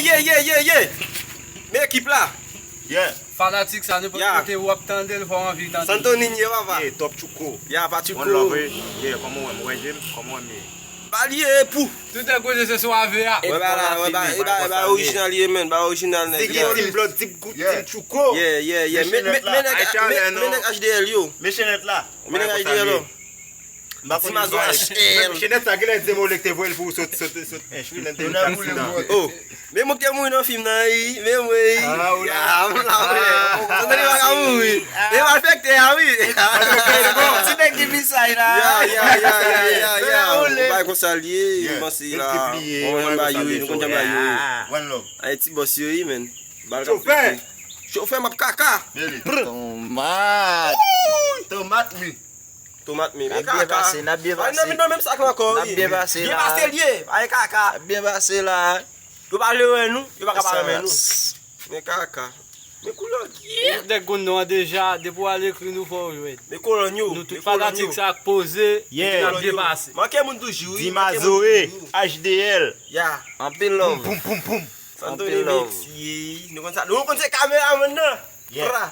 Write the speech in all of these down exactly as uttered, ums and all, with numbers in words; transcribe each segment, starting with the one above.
Ye, ye, ye, ye. Men ekip la. Yeah. Fanatik sa, nenpòt Ya. kote w ap tande l, fò w anvi tande. Santo Niño, papa. Yeah, Top Chuko. Ya, One Pachuco. Love, eh. Yeah, kòman w wè m? Ou wè je m? Kòman w wè m ye? Ba li e pou. Tout nèg konnen se swave a. Wè ba la, wè ba, e ba, e ba orijinal ye, men, ba orijinal nèg Ziggy la. Team Blood, Team Good, Yeah. Team Chuko. Yeah, yeah, yeah. Men, men, men nèg, men, men nèg H D L yo. Men chenèt la. Men nèg H D L yo. M pa konn Timazo pa- H L. Men chenèt sa, gen lè di mo lè k te voye l pou sot, sot, sot, ench, wi, lè l te Yo nan boule bò. Oh, men mwen ki te mouri nan fim nan, wi, men mwen, wi. Ah, ou la. Ya, m la, wi. Santo Niño pa ka mouri. E malfektè a, wi. Ti nèg ki visaj la. Ya, ya, ya, ya, ya, ya. Ou bay konsa l ye, Yeah. m panse Yo la. ki pliye, Bon, yo m ba konsa yo, l ye, nou konn jan ba yo. One Love. Ay ti bòs yo, wi, men. Bal ka Chofè. pete. Chofè, m ap kaka. Bele. Tomat. Tomat mi. Tomat, men, N men ap byen kaka. pase, n ap byen Ay, pase. Nan, nan menm sak la ankò, N ap wi. byen pase Byen la. Pase l ye, ay kaka. N ap byen pase la. Yo pa vle wè nou, yo pa ka pa renmen nou. Men kaka. Men koulè. Tout nèg konn nou an deja, depi w al ekri nou fò w jwenn. Men kolòn yo. Nou tout fanatik sa k poze, Yeah. n ap byen pase. Manke moun toujou, wi. Dimazoe, H D L. Ya. Anpil love. Poum, poum, poum. Santo Anpil love. Mix, ye. Nou konn sa, nou konn se kameraman nan. Yeah. Pra.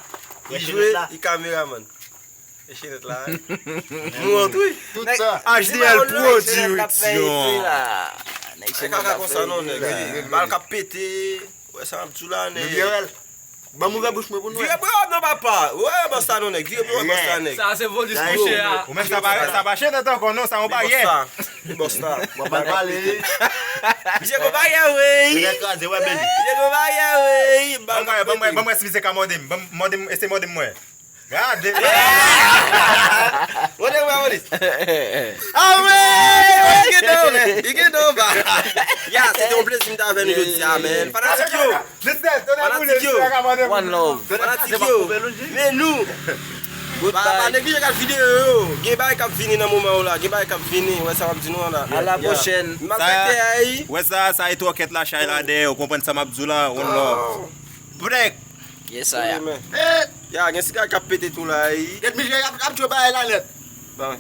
Li Wè jwe, chenèt la. Li kameraman. E chenèt la. Nou an tou. Tout sa. H D L Production. Ay kaka konsa non, nèg. Bal k ap pete. Wè sa m ap di w la, nèg. Nou byen wè l. Ban m ouvè bouch mwen pou nou. Vire bò non, papa. Wè, bòs sa non, nèg. Vire bò, bòs sa, nèg. Sa se volis kouche a. Ou menm sa pa, sa pa chenèt ankò non, sa yon baryè. Bòs sa. Bòs sa. W ap mal pale. Misye gon baryè, wi. Lè kraze, wè beli. Misye gon baryè, wi. Ban mwen, ban mwen, ban mwen si misye ka mòde m. Ban mòde m, ese mòde m mwen. Gade. Mòde m, mòde. Ah, wi. Li gen dan, li gen dan, ba. Ya, se te yon plezi m te avè nou jodi a, men. Fanatik yo. Fanatik yo. One love. Fanatik yo. Men nou. Pa, pa neglije gad videyo yo. Gen bagay k ap vini nan moman yo la. Gen bagay k ap vini. Wè sa m ap di nou an la. A la pwochèn. M ap fète ay. Wè sa, sa e twòkèt la chay la dèyè, ou konprann sa m ap di w la, one love. Brèk. Yes, I am. Ya, gen siga k ap pete tou la. Ay. Gèt Michel ap ap jwe bagay la nèt. Bon.